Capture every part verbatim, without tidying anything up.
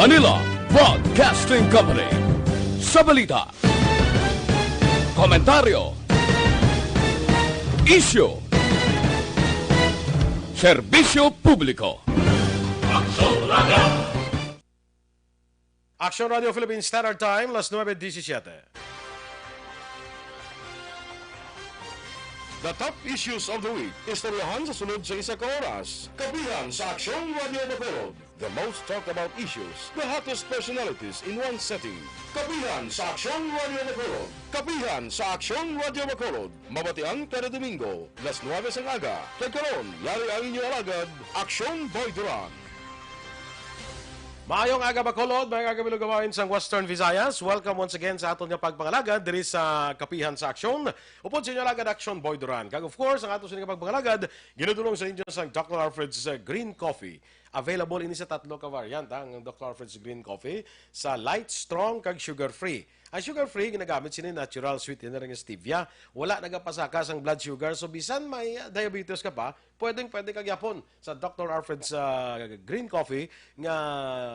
Manila Broadcasting Company. Sa balita, komentaryo, isyu, serbisyo publiko. Aksyon Radio Philippine Standard Time, las nuebe disisiete. The top issues of the week. Istoryahan sa sunod sa isa ka oras. Kapihan sa Aksyon Radio Bacolod. The most talked about issues, the hottest personalities in one setting. Kapihan sa Aksyon Radio Bacolod. Kapihan sa Aksyon Radio Bacolod. Mabatian kada Domingo, las nuebe sang aga. Kag karon, yari ang inyo alagad, Aksyon Boy Duran. Maayong aga, Bacolod. Maayong aga, Milugawain sang Western Visayas. Welcome once again sa aton nga pagpangalagad diri sa Kapihan sa Aksyon. Upod sa inyo alagad, Aksyon Boy Duran. Kag of course, ang ato sini nga pagpangalagad, ginadulong sa inyo sang Doctor Alfred's, uh, Green Coffee. Available ini sa tatlo ka variant, ha, ang Doctor Alfred's Green Coffee, sa light, strong, kag sugar-free. Ang sugar-free, ginagamit sini natural sweetener nga stevia. Wala nagapasaka sang blood sugar, so bisan may, uh, diabetes ka pa, pwedeng pwede ka gyapon sa Doctor Alfred's, uh, Green Coffee nga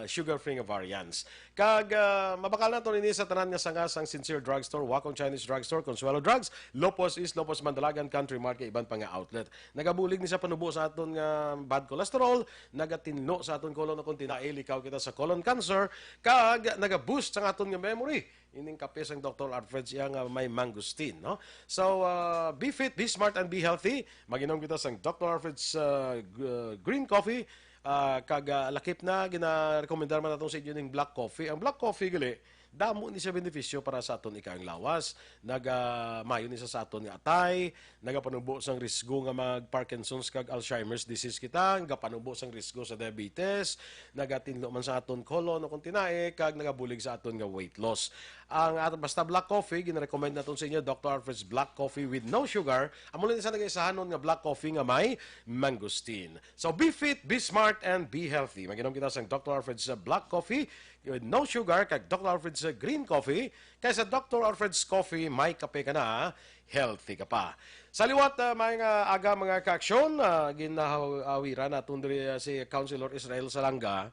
sugar-free nga variants. Kag, uh, mabakal naton ini sa tanan nga sanga sang Sincere Drugstore, Wacom Chinese Drugstore, Consuelo Drugs, Lopez East, Lopez Mandalagan, Country Mart, kag iban pa nga outlet. Nagabulig ni sa panubo sa aton nga bad cholesterol, nagatinlo sa aton colon, kon tinailikaw kita sa colon cancer, kag nagaboost sa aton nga memory. Ining kape sang Doctor Alfred's iya nga may mangosteen, no? So, uh, be fit, be smart, and be healthy. Mag-inom kita sang Doctor Alfred's, uh, g-, uh, green coffee. Uh, kag, uh, lakip na, ginarekomendar man naton sa inyo ning black coffee. Ang black coffee gali, damo ni siya benepisyo para sa aton ika ang lawas. Naga, mayo ni siya sa aton nga atay, nagapanubo sang risgo nga mag Parkinson's kag Alzheimer's disease kita, nagapanubo sang risgo sa diabetes, nagatinlo man sa aton colon o kung tinae, kag nagabulig sa aton nga weight loss. Ang aton basta black coffee, ginarecommend naton sa inyo, Doctor Alfred's Black Coffee with no sugar. Amo lang isa nagaisahanon nga black coffee nga may mangosteen. So be fit, be smart, and be healthy. Mag-inom kita sang Doctor Alfred's, uh, Black Coffee with no sugar kag Doctor Alfred's, uh, Green Coffee. Kay sa Doctor Alfred's Coffee, may kape ka na, healthy ka pa. Sa liwat, uh, mga aga, mga kaaksyon, uh, ginaawiran naton diri, uh, si Councilor Israel Salanga.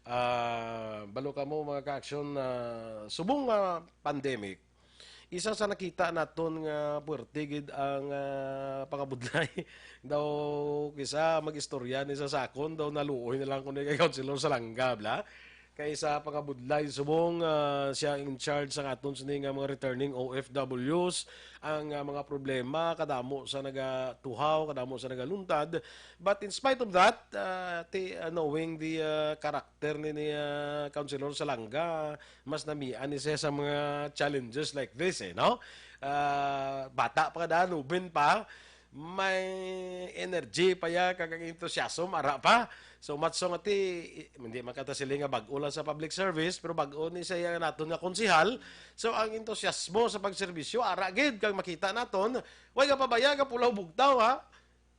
Ah, balo kamo, mga kaaksyon, ah, subong nga pandemic, isa sa nakita naton nga puwerte gid ang, ah, pangabudlay. Daw, kisa mag-istorya ni sa sakon, daw naluoy na lang kuno kay Councilor Salanga, bla. Kay sa pangabudlay, subong, ah, siya in charge sa aton sini nga mga returning O F Ws, ang, ah, mga problema, kadamo sa nagatuhaw, kadamo sa nagaluntad. But in spite of that, ah, ti-, ah, knowing the, ah, character ni, ni, ah, Councilor Salanga, mas namian ni siya sa mga challenges like this, eh, no? Ah, bata pa kada, nuben pa, may energy pa ya, kag ang enthusiasm, ara pa. So, matso nga ti, hindi man kata sila nga bag-o lang sa public service, pero bag-o ni siya naton nga konsehal. So, ang entusiasmo sa pagserbisyo, ara gid, kag makita naton, way ka pabaya, kapulaw bugtaw, ha?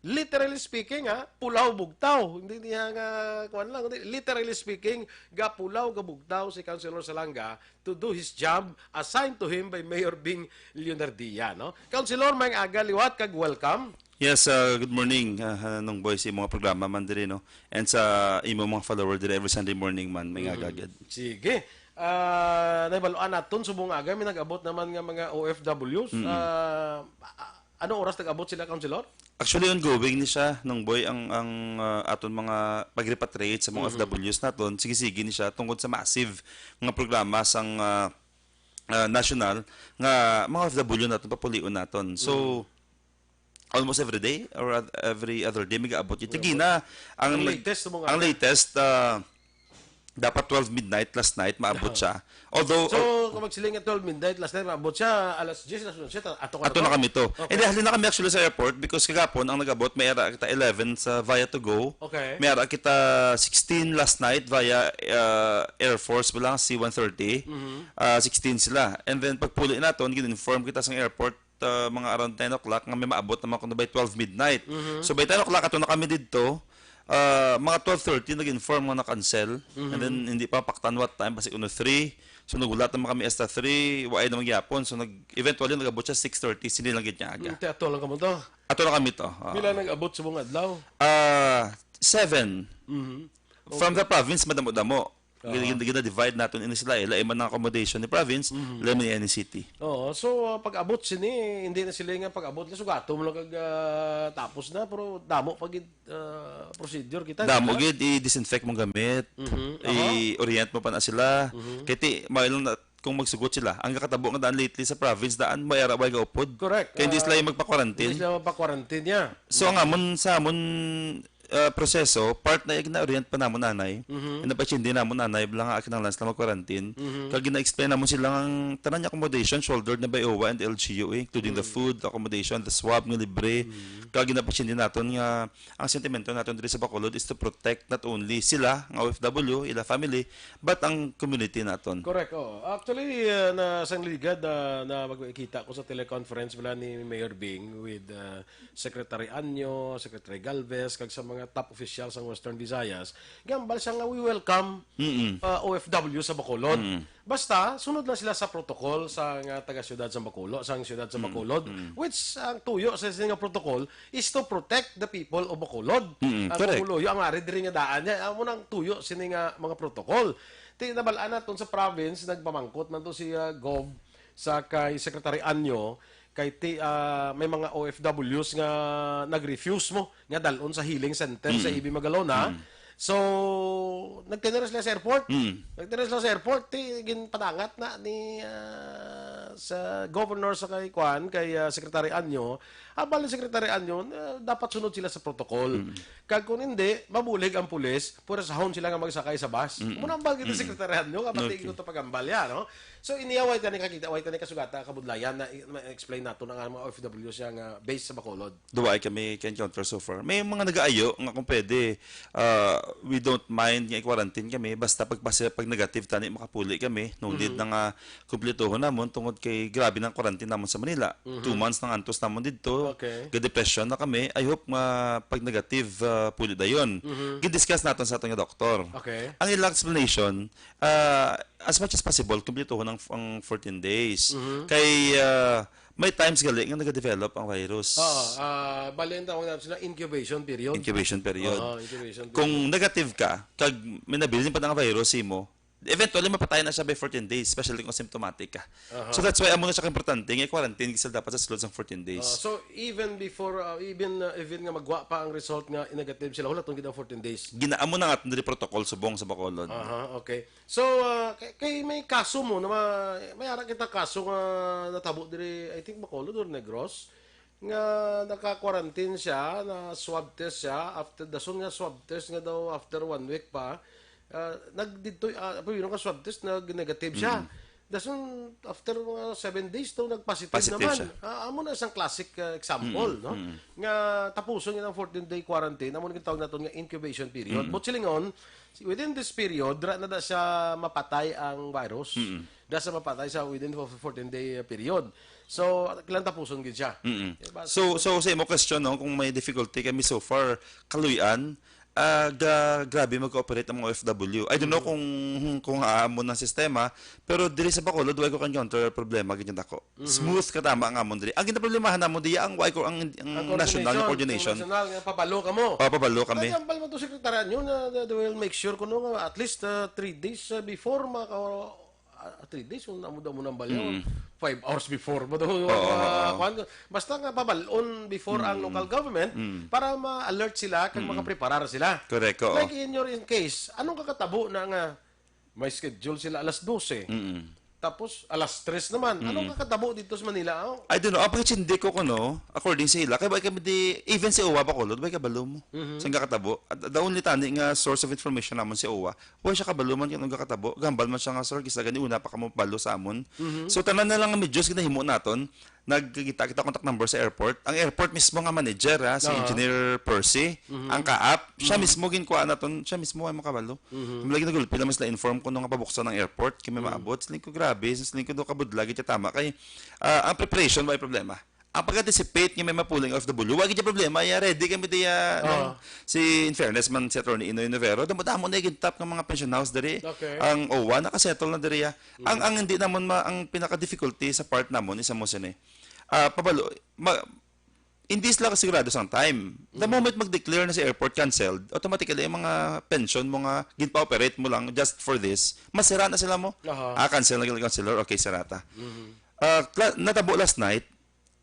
Literally speaking, ha, pulaw bugtaw. Hindi niya nga, kuwan lang, kundi literally speaking, gapulaw, gabugtaw si Councilor Salanga to do his job assigned to him by Mayor Bing Leonardia, no? Councilor, may aga liwat kag welcome. Yes, uh, good morning, uh, Nong Boy, sa imong mga programa man diri, no? And sa imong mga follower diri every Sunday morning man, may Mm. aga gid. Sige. Ah, nahibaluan naton, subong aga, may nag-abot naman nga mga O F Ws. Mm. Ah, a-, ano oras nag-abot sila, Councilor? Actually, ongoing ni siya, Nong Boy, ang, ang, ah, aton mga pag-repatriate sa mga Mm. O F Ws naton, sige-sige ni siya tungod sa massive nga programa sang, ah, ah, national nga mga O F W naton, papulion naton. So, Mm. almost every day or oth-, every other day, may gaabot. Ito May gina, ang, Ang nag-, latest mo nga ang na. latest, ah, dapat twelve midnight last night, maabot Aha. siya. Although, So, al- kung magsiling nga twelve midnight last night, maabot siya alas diyes, alas onse, ta-, ato ka Ato na na to? kami to. Okay. Hindi, hali na kami actually sa airport because kagapon ang nag-abot, may ara kita eleven sa via to go. Okay. May ara kita sixteen last night via, uh, Air Force pa lang, C one thirty. Mhm. Uh, sixteen sila. And then, pagpuli naton, gin-inform kita sa airport, uh, mga around ten o'clock nga may maabot naman kuno by twelve midnight. Mhm. So, by ten o'clock, ato na kami didto. Uh, mga twelve thirty, nag-inform nga na-cancel. Mhm. And then, hindi pa paktan what time, basi kuno three. So, naghulat naman kami hasta three, waay naman gyapon. So, nag-, eventually, nag-abot siya six thirty, sini lang gid nga aga. Mm, te, ato lang kamo to? Ato lang kami to, oo. Pila nag-abot subong adlaw? Ah, seven. Mhm. From Okay. the province, madamo-damo. Gina-, gina-divide naton ini sila, eh. Lain man ang accommodation ni province, lain man ni city. Oo, so, ah, pag-abot sini, hindi na sila nga pag-abot na sugato mo lang kag, ah, tapos na, pero damo pa gid, ah, procedure kita, Damo di ba? Gid, i-disinfect mong gamit, Mhm. i-orient mo pa na sila. Kay ti, maayo lang na, kung magsugot sila, ang gakatabo nga daan lately sa province, daan may ara way gaupod. Correct. Kay hindi Ah, sila yung magpa-quarantine. Hindi sila magpa-quarantine niya. So ang amon sa amon uh, proseso, part na gina-orient pa namon anay, and napachindi namon anay bala nga kinahanglan sila mag-quarantine. Kag gina-explain namon sila nga ang tanan nga accommodation shouldered na by OWWA and LGU, eh, including the food, accommodation, the swab nga libre. Kag gina-pachindi naton nga ang sentimento naton diri sa Bacolod is to protect not only sila nga OFW, ila family, but ang community naton. Correct, oo. Actually, uh, na sang ligad na, na magkita ko sa teleconference bala ni Mayor Bing with uh, Secretary Anyo, Secretary Galvez, kag sa mga top officials sang Western Visayas, gambal siya nga we welcome Mm-mm. uh, OFW sa Bacolod. Basta, sunod lang sila sa protocol sa nga taga-siyudad sa Bacolod, sang siyudad sa Bacolod, which ang tuyo sa sini nga protocol is to protect the people of Bacolod. Mm, Ang correct. Bacolod, ang ari diri nga daan niya, amo nang tuyo sini nga mga protocol. Ti nabal-an naton sa province, nagpamangkot man to si uh, Gov sa kay Secretary Anyo, kay ti, ah, may mga OFWs nga nag-refuse mo nga dalon sa healing center sa E B Magalona. So, nagtinira sila sa airport. Mm. Nagtinira sila sa airport, ti ginpadangat na ni ah, sa governor sa kay Kwan, kay ah, Secretary Anyo. Abal ni Secretary Anyo, ah, dapat sunod sila sa protocol. Kag kung hindi, mabulig ang pulis, purasahon sila nga magsakay sa bus. Muna ang bagay ni Secretary Anyo, nga pati Okay. Ito pagambal ya, no? So, iniya, way tani kakita, way tani kasugata, kabudlayan na i-, ma-explain nato na nga mga OFW siya nga based sa Bacolod. Duwa kami ka-encounter so far. May mga nagaayo nga kung pwede, uh, we don't mind nga i-quarantine kami basta pag, pag negative tani makapuli kami. No need na nga kumplituhon namon tungod kay grabe nang quarantine namon sa Manila. Two months nang antos namon didto. Okay. Ga-depression na kami. I hope nga pag negative, uh, puli dayon. Gidiscuss naton sa aton nga doktor. Okay. Ang ilang explanation, uh, as much as possible, kumplituhon ang, ang fourteen days. Kay uh, may times gali nga nagadevelop ang virus. Oo, ah, bali ang tawag natin sila incubation period. Incubation period. Oo, incubation period. Kung negative ka, kag may nabilin pa nga virus imo, eventually mapatay na siya by fourteen days, especially kung symptomatic ka. So that's why amo na siya importante nga quarantine sila dapat sa sulod sang fourteen Ah, days. so even before, ah, even ah, even nga magwa pa ang result nga negative sila, hulaton gid ang fourteen days. Ginaamo na nga diri protocol subong sa Bacolod. Aha, okay. So ah, kay, kay may kaso mo na ma-, may ara kita kaso nga natabo diri, I think Bacolod or Negros, nga naka-quarantine siya, na swab test siya, after dason nga swab test nga daw after one week pa, ah, nagdidto, ah, primero nga swab test, nag-negative siya. Dason after mga seven days daw nag-positive Positive naman. Siya. Ah, amo na isang classic ah, example, no? Nga tapuson nga ang fourteen day quarantine, amo na gitawag naton nga incubation period. But silingon, within this period, dira na da siya mapatay ang virus. Da siya mapatay sa within fourteen day period. So, kailangan tapuson gid siya. Mm. Diba? So, so sa imo question, no, kung may difficulty kami so far, kaluy-an, ah, ga, grabe mag-cooperate ang mga OFW. I don't know kung kung amo ng sistema, pero diri sa Bacolod, wala ko encounter problema gid dako. Smooth ka tama ang amon diri. Ang ginaproblemahan namon diya ang wala ko ang, ang, Ang national nga ang coordination. National nga pabalo ka mo. Ah, pabalo kami. Kaya ang palma to sekretarya nyo na, na they will make sure kuno nga at least uh, three days uh, before maka uh, three days kung amo daw mo nang baliw. Five hours before mo daw. Oo, uh, oo. Kwan, basta nga pabalon before ang local government para ma-alert sila kag makapreparar sila. Correct, oo. Like in your in case, anong kakatabo na nga may schedule sila alas dose? Mm. Tapos alas tres naman. Anong kakatabo dito sa Manila? Oh? I don't know. Ang pagkachindi ko kuno, according sa ila, kaya ba kami di, even si OWWA Bacolod, ba kabalo mo? Sa kakatabo? At the only tani nga source of information namon si OWWA, wa siya kabalo man kung kakatabo. Gambal man siya nga, "Sir, kisa gani una pa kamo balo sa amon." So, tanan na lang nga medios ginahimo naton. Nagkita kita contact number sa airport. Ang airport mismo nga manager, ha, si Oo. Engineer Percy, ang kaap, siya mismo ginkuha naton, siya mismo ay makabalo. Lagi nagulpi naman sila inform kuno nga pabuksan ang airport, kami maabot. Siling ko, "Grabe, siling ko, do kabudla gid siya tama." Kay, ah, ang preparation, may problema. Ang pag-anticipate nga may mapuling OFW, wa gid siya problema. Ya, ready kami diya. Oo. Si, in fairness man, si Attorney Inoy Novero, damo-damo na yung top ng mga pension house diri. Okay. Ang OWWA, nakasettle na diri, ya. Ang, ang hindi naman ma-, ang pinaka-difficulty sa part namon, isa mo sini. Ah, pabalo, ma-, hindi sila kasigurado sang time. The moment mag-declare na sa airport canceled, automatically ang mga pension mo nga ginpa-operate mo lang just for this, masira na sila mo. Aha. Ah, cancel na gid, cancel, or okay, sira ta. Ah, kla- natabo last night,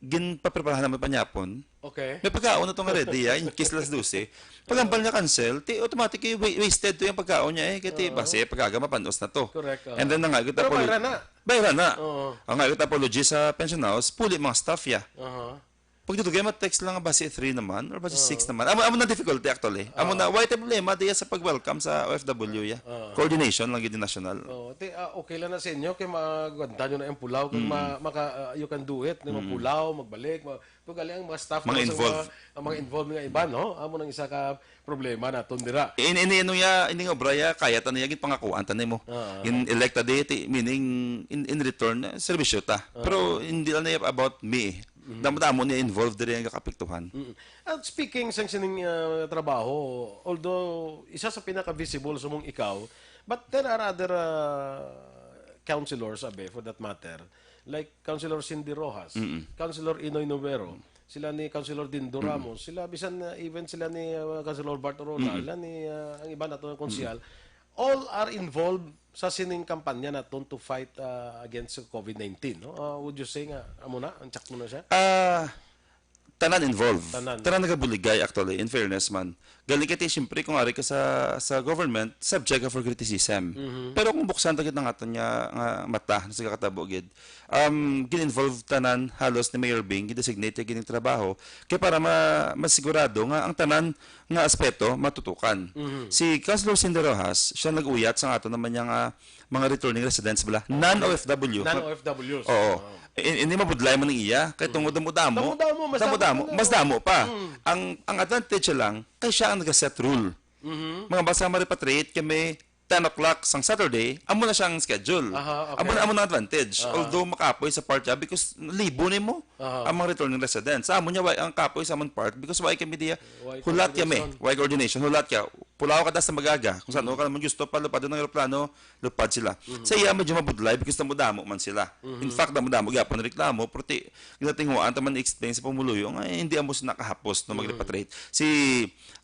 ginpapreparahan naman panyapon. Okay. May pagkaon na to nga ready, ah, in case las dose. Pag ang bal nga cancel, ti automatic, eh, wa- wasted to yung pagkaon niya, eh. Kaya ti, basi, pag-aga, mapanos na to. Correct, ah. And then, nangayo kita Pero apolo- bayran na. Bayran na. Oo. Ang ngayo kita apology sa pension house, puli mga staff, ya. Aha. Pagdudugay, ma-text lang, basi three naman, or basi six naman. Amo, amo na difficulty, actually. Amo na, why tayo problema, diya sa pag-welcome sa O F W, ya. Oo. Coordination lang yun, national. Oo. Ti, ah, okay lang na sa inyo, kay magwanta nyo na yung pulaw, kung ma- maka, ah, you can do it, na magpulaw, magbalik, ma- Pero gali ang mga staff Mga mo sa involved. mga, ang mga involved nga iba, no? Amo nang isa ka problema naton dira. In, in, ano ya, ini nga obra ya, kaya ta niya, gid pangakuan ta nimo. Ah. In electa di, ti, meaning, in, in return, eh, serbisyo ta. Ah. Pero hindi lang na about me. Damo-damo niya involved diri ang kakapiktuhan. Mm. At speaking sang sining, ah, trabaho, although isa sa pinaka-visible sa mong ikaw, but there are other, ah, councilors, abi, for that matter, like Councilor Cindy Rojas, Mm-mm. Councilor Inoy Novero, sila ni Councilor Dindo Mm-mm. Ramos, sila bisan, uh, even sila ni, uh, Councilor Bart Orona, Mm-mm. sila ni, uh, ang iba nato nga konsehal, all are involved sa sining kampanya naton to fight, uh, against COVID nineteen, no? Uh, would you say nga amo na, ang check mo na siya? Ah, tanan involved. Tanan. Tanan nagabuligay, actually, in fairness man. Galing kay ti, siyempre, kung ari ka sa, sa government, subject ka for criticism. Mhm. Pero kung buksan ta gid ang aton nga, nga mata, sa kakatabo gid, um, gin-involve tanan halos ni Mayor Bing, gin-designate niya gining trabaho, kay para ma-, masigurado nga ang tanan nga aspeto matutukan. Mhm. Si Councilor Cindy Rojas, siya nag-uyat sa aton naman niya nga mga returning residents bala, non-O F W. Non-O F Ws. Oo. Oo. In-, hindi mabudlay man ang iya, kay tungod damo-damo. Damo-damo, mas damo-damo, pa, no? Mas damo pa. Mm. Ang, ang advantage lang, kay siya ang nag-set rule. Mhm. Mga basta ma-repatriate kami ten o'clock sang Saturday, amo na siyang schedule. Aha, okay. Amo na, amo na advantage. Aha. Although makapoy sa part niya, because libo nimo Aha. ang mga returning residents. Sa amo niya, wa-, ang kapoy sa amon part, because wa kami diya, Wa hulat kami, coordination. Wa coordination, hulat ka. Pulaw ka das na magaga. Kung saan ka naman gusto pa, lupad ng aeroplano, lupad sila. Mhm. Sa iya, medyo mabudlay because damo-damo man sila. Mhm. In fact, damo-damo gyapon reklamo, pero ti, ginatinguhaan ta man explain sa pumuluyo nga, eh, hindi amo sila nakahapos na Mhm. mag-repatriate. Si,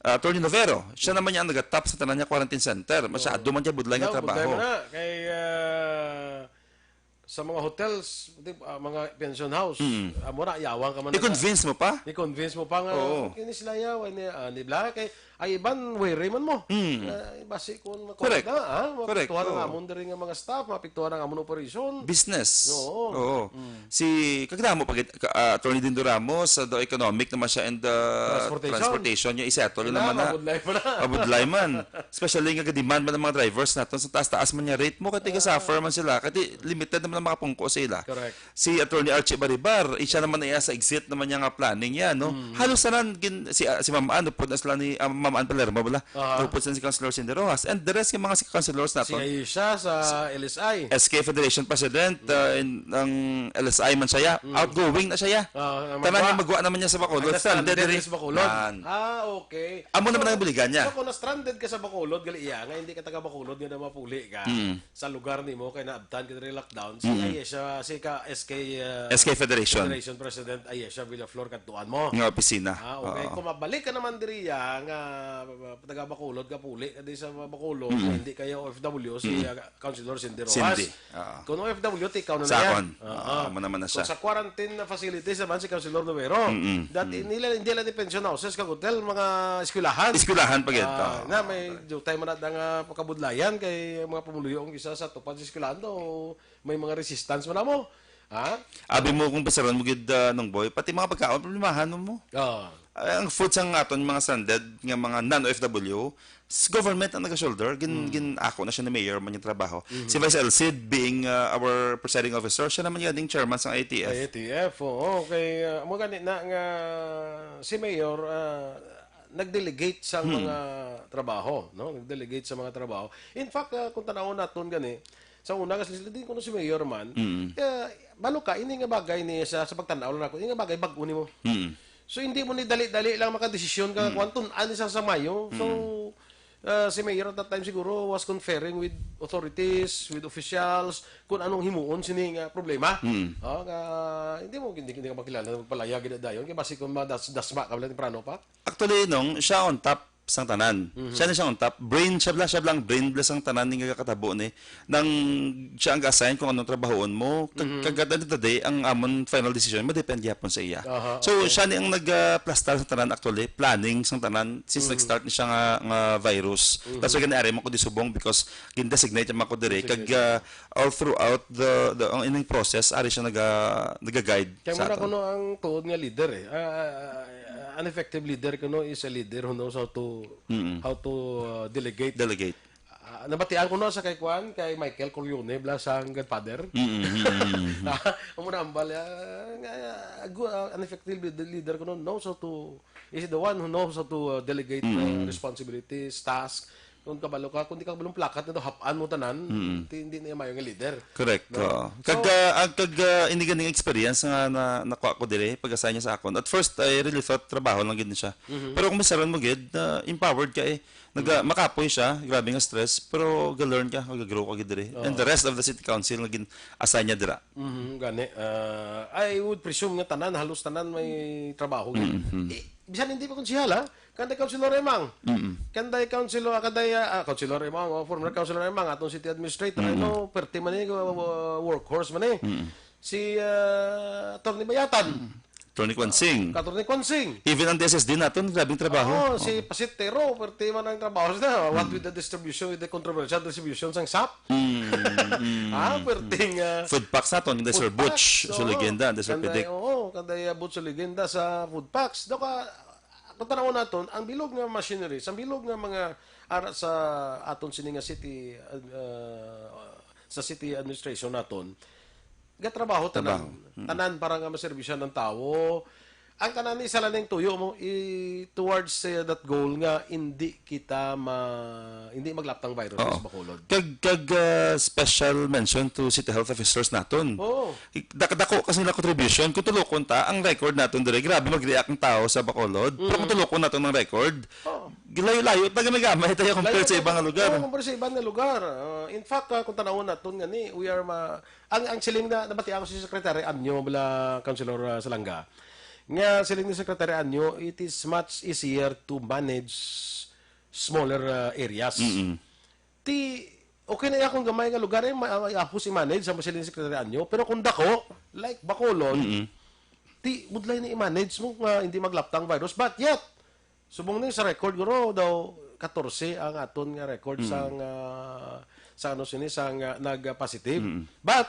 ah, Attorney Novero, siya naman niya ang nagatap sa tanan niya quarantine center. Masyado Oo. man niya budlay nga Daw, budlay trabaho. man na. Kay, ah, sa mga hotels, di, ah, mga pension house, Mm. ah, mura, yawang ka man na. I-convince mo pa? I-convince mo pa nga, Oo. "Okay ni sila yaw, ay ni, ah, ni bla." Kay, ay iban, wary man mo. Mm. Ah, basi kung makuha Correct. na, ah, Correct, mapiktuhan ang oo. amon diri nga mga staff, mapiktuhan ang amon operation. Business. Oo. Oo. Mm. Si, kagdamo pa gid, ka-, ah, Attorney Dindo Ramos, sa do economic naman siya and the Transportation. transportation, yung isettle Wala, naman na. mabudlay pa na. Mabudlay man. Especially nga demand man ang mga drivers natin sa taas-taas man nga rate mo, kay tiga-suffer man sila, kay limited naman ang makapungko sa ila. Correct. Si Attorney Archie Baribar, eh, siya naman iya sa exit naman niya nga planning yan, no? Mm. Halos tanan, gin-, si, ah, si Ma'am Ann, upod na sila ni, ah, Ma'am Ann Palermo, bala? Aha. Upod sila si Councilor Cindy Rojas. And the rest yung mga si councilors Si natin. Aisha sa L S I. S K Federation President, Mm. ah, in, ang L S I man siya, Mm. outgoing na siya. Ah, ang Tanan magwa. yung magwa naman niya sa Bacolod, Ang stranded stranded diri. sa Bacolod. Yan. Ah, okay. Amo naman So, ang buligan niya. so kung na-stranded ka sa Bacolod, gali iya, nga hindi ka taga Bacolod, nga na mapuli ka Mm. sa lugar nimo, kay naabtan ka diri lockdown, si Mm. Aisha, si ka S K, uh, S K Federation. Federation President Aisha Villaflor kadtuan mo. Nga opisina. Ah, okay. Oo. Kung mabalik ka naman diri, ah, nga, uh, taga Bacolod ka, puli ka di sa Bacolod, Mm. nga hindi kayo O F W, si, Mm. uh, Councilor Cindy Rojas. Cindy. Oo. Kung O F W, ti ikaw na na Sakon. yan. Oo, Oo. amo naman na siya. Kung sa quarantine na facilities naman si Councilor Numero. Mm-mm. Dati Mm. nila, hindi lang ni pension houses, kag hotel, mga eskwelahan. Eskwelahan pa gid. Ah, Oo. na, may jutay man na nga pakabudlayan kay mga pumuluyo ang isa sa tupad sa eskwelahan daw, may mga resistance man mo. Ha? Abi mo kung pasaran mo gid, ah, Nong Boy, pati mga pagkaon, problemahan mo mo. Oo. Ah, ang food sang aton mga stranded nga mga non-O F W, s-, government ang naga-shoulder. Gin-, Mm. gin-, ako na siya ni mayor man yung trabaho. Mhm. Si Vice Elcid being, uh, our presiding officer, siya naman yung ding chairman sa I A T F. I A T F, oo. Kay, uh, mo gani na nga si mayor, uh, nag-delegate sa Hmm. mga trabaho, no? Nag-delegate sa mga trabaho. In fact, uh, kung tanawon naton gani, sa una, kasi sila din kuno si mayor man, Mm. uh, balo ka, ini nga bagay ni sa, sa pagtanaw lang ako, ini nga bagay, bag-o nimo. Mm. So, hindi mo ni dali-dali lang makadesisyon ka, Mm. kung tun-an ni sa, sa Mayo. So, Mm. Uh, si Mayor at that time siguro was conferring with authorities, with officials, kung anong himuon sini nga problema. Mm. Oh, nga, hindi mo, hindi, hindi ka makilala, magpalaya gid dayon. Kaya basi kung madas, dasma ka wala temprano pa. Actually, nung siya on top sang tanan. Mhm. Siya na siya on top. Brain, siya bla, siya blang brain bla sang tanan ni nga katabo ni. Nang siya ang ga-assign kung anong trabahoon mo, kag, Mhm. kag at the end of the day, ang amon final decision, madepende hapon sa iya. Aha, So, okay. siya ni ang nagplastar sa tanan, actually, planning sang tanan, since Mhm. nag-start ni siya nga, nga virus. Mhm. That's why gani ari man ko di subong because gin-designate man ko diri. Kag, Designate. uh, all throughout the, the, ang ining process, ari siya naga, naga-guide Kaya sa muna aton. kuno ang tuod nga leader eh. Ah, ah, ah, an effective leader kuno is a leader who knows how to Mm-mm. how to uh, delegate. Delegate. Ah, nabatian ko na sa kay Kwan, kay Michael Corleone, bla sa ang Godfather. Mm, mm, mm, mm. Ang muna ambal, ah, nga, ah, gu- ah, an effective leader, leader kuno knows how to, is the one who knows how to uh, delegate uh, Mm. responsibilities, task. Kung kabalo ka, kung di ka kabalong plakat na daw, hapan mo tanan, Mm. di, hindi na mayo nga leader. Correct. No? Oo. So, Kag, ah, ang kag ah, ini ganing experience nga na, nakuha ko dire, pag-assign niya sa akon. At first, I really thought trabaho lang gid ni siya. Mhm. Pero kung misaron mo gid, ah, empowered ka eh. Naga, Mm. makapoy siya, grabe nga stress, pero ga-learn ka, ga-grow ka gid dire. Oo. And the rest of the city council nga gin-assign niya dira. Mhm, gani. Ah, I would presume nga tanan, halos tanan may trabaho gid. Mhm. Eh, bisan hindi pa konsehal, ha? Kanday Councilor Emang. Mm-mm. Kanday Councilor, ah, kanday, ah, ah, Councilor Emang, oh, former Councilor Emang, atong city administrator, I Mm-mm. know, perte man eh, uh, workhorse man eh. Mm-mm. Si ah, Attorney Bayatan. Attorney Kwansing. Attorney Kwansing. Even ang D S S D naton, grabing trabaho. Oo, si Pasitero, perte man ang trabaho sa what Mm. with the distribution, with the controversial distribution sang sap. Mm, mm, Ah, mm. perting ah, Food packs naton, kanday Sir food Butch, packs, so oo. legenda, kanday Sir Kanday, Pidik. oo, kanday ah, Butch Legenda sa food packs. Daw ka, kung tanaw naton, ang bilog nga machineries, ang bilog nga mga ara sa aton sini nga city, ah, sa city administration naton, gatrabaho tanan, Trabaho. Mm. tanan para nga maserbisyan ang tawo. Ang tanan ni isa lang ning tuyo mo i towards uh, that goal nga hindi kita ma hindi maglaptang virus Oo. sa Bacolod. Kag kag uh, special mention to city health officers naton. Oo. Dak dako kasi nila contribution kung tulokon ta ang record naton dire grabe mag-react ang tao sa Bacolod. Pero kung Mm. tulokon naton ang record, Oo. gilayo-layo ta gamay-gamay tayo compare Layo sa ibang na- lugar. Oo, compare sa ibang na lugar. Uh, in fact, uh, kung tanawon naton nga ni, we are ma ang ang siling na nabati ako si Secretary Anyo bala Councilor uh, Salanga. Nga siling ni Secretary Anyo, it is much easier to manage smaller uh, areas. Mm-mm. Ti okay na ya kung gamay nga lugar eh, ma- ma- apos i-manage sa siling ni Secretary Anyo, pero kung dako, like Bacolod, Mm-mm. ti budlay na i-manage mo nga hindi maglaptang virus. But yet, subong ni sa record guro daw katorse ang aton nga record Mm. sang ah, sa ano sini sang ah, nag-positive. Mm. But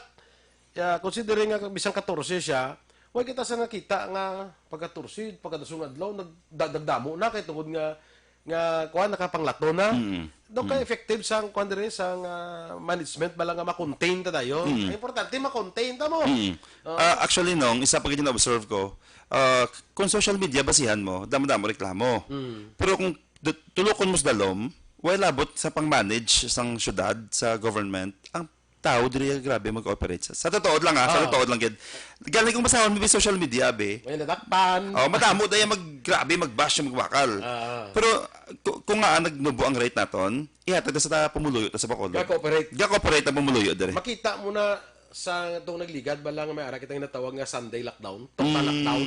ah, considering nga bisang katorse siya, way kita sa nakita nga pag katorse, pagkadasong adlaw nagdagdamo na kay tungod nga nga kuan nakapanglato na. Mm. Daw ka Mm. effective sang kuan diri sang ah, management bala nga ma-contain ta dayon. Mm. Ang importante ma-contain ta mo. Mm. Oo. Ah, actually, nong, isa pa gid yung observe ko, ah, kung social media basihan mo, damo-damo reklamo. Mm. Pero kung d- tulokon mo sa dalom, way labot sa pang-manage sang syudad, sa government, ang tao diri grabe mag-operate sa. Sa totoo lang ha, sa Ah. totoo lang gid. Galing kung basahon mo sa social media, be. May nadakpan. Oh, madamo daya mag grabe mag-bash, magbakal. Ah. Pero ku- kung nga nagnubo ang rate naton, ihatag sa ta pumuluyo ta sa Bacolod. Ga-cooperate. Ga-cooperate ang pumuluyo dire. Makita mo na sa itong nagligad ba lang may ara kita nga natawag nga Sunday lockdown, total Mm. lockdown.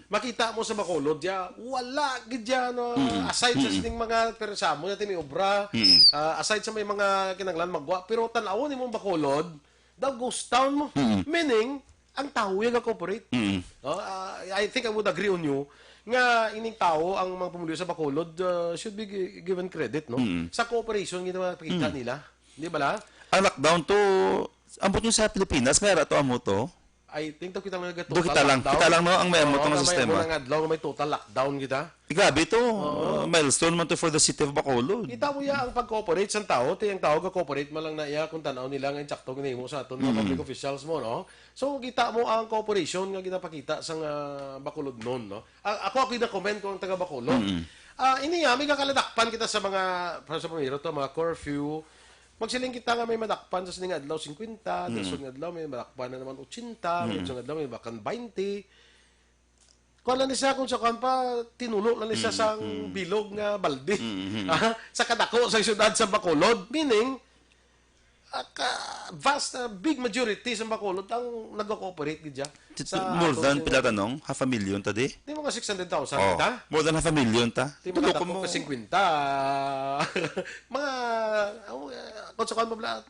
Makita mo sa Bacolod ya, wala gid ya no Mm. aside sa Mm. sining mga pero sa mo natin may obra, Mm. ah, aside sa may mga kinanglan magwa, pero tan-awon nimo ang Bacolod, daw ghost town mo. Mm. Meaning, ang tao yung ga-cooperate. Mm. No? Ah, I think I would agree on you nga ining tao ang mga pumuluyo sa Bacolod uh, should be gi- given credit no Mm. sa cooperation nga pakita Mm. nila. Di ba la? Ang lockdown to, ambot nyo sa Pilipinas, may ara to amo to. I think to kita lang Do total kita lang, lockdown. kita lang no ang may amo Oo, to nga nga may sistema. Amo nga adlaw nga may total lockdown kita. Eh, grabe to. Oo. Uh, milestone man to for the city of Bacolod. Kita mo ya ang pag-cooperate sa tao, ti ang tao ga-cooperate man lang na iya kung tanaw nila nga insakto ginahimo sa aton mga Mm. public officials mo, no? So kita mo ang cooperation nga ginapakita sa nga Bacolod noon, no? A- ako ako gina-comment ko ang taga Bacolod. Mm. Ah, ini nga may kakaladakpan kita sa mga sa pamiro to, mga curfew. Magsiling kita nga may madakpan sa sining adlaw fifty, Mm. sa sunod adlaw may madakpan na naman eighty, may Mm. sunod adlaw may madakpan twenty. Kuan lang ni siya, kung sa kuan pa, tinulo lang ni siya Mm, sang mm. bilog nga balde. Mm, mm. Ah, sa kadako sa siyudad sa Bacolod. Meaning, ah, ka, vast, ah, big majority sa Bacolod ang nag-cooperate gid siya Ti-, sa more ato than sa pila, Tanong? Half a million ta di? Di mga six hundred thousand Oh, kita? More than half a million ta. Di Tulo mga ko dako mo. Ka singkwenta. Mga, oh, eh, kung sa kuan mo, bla,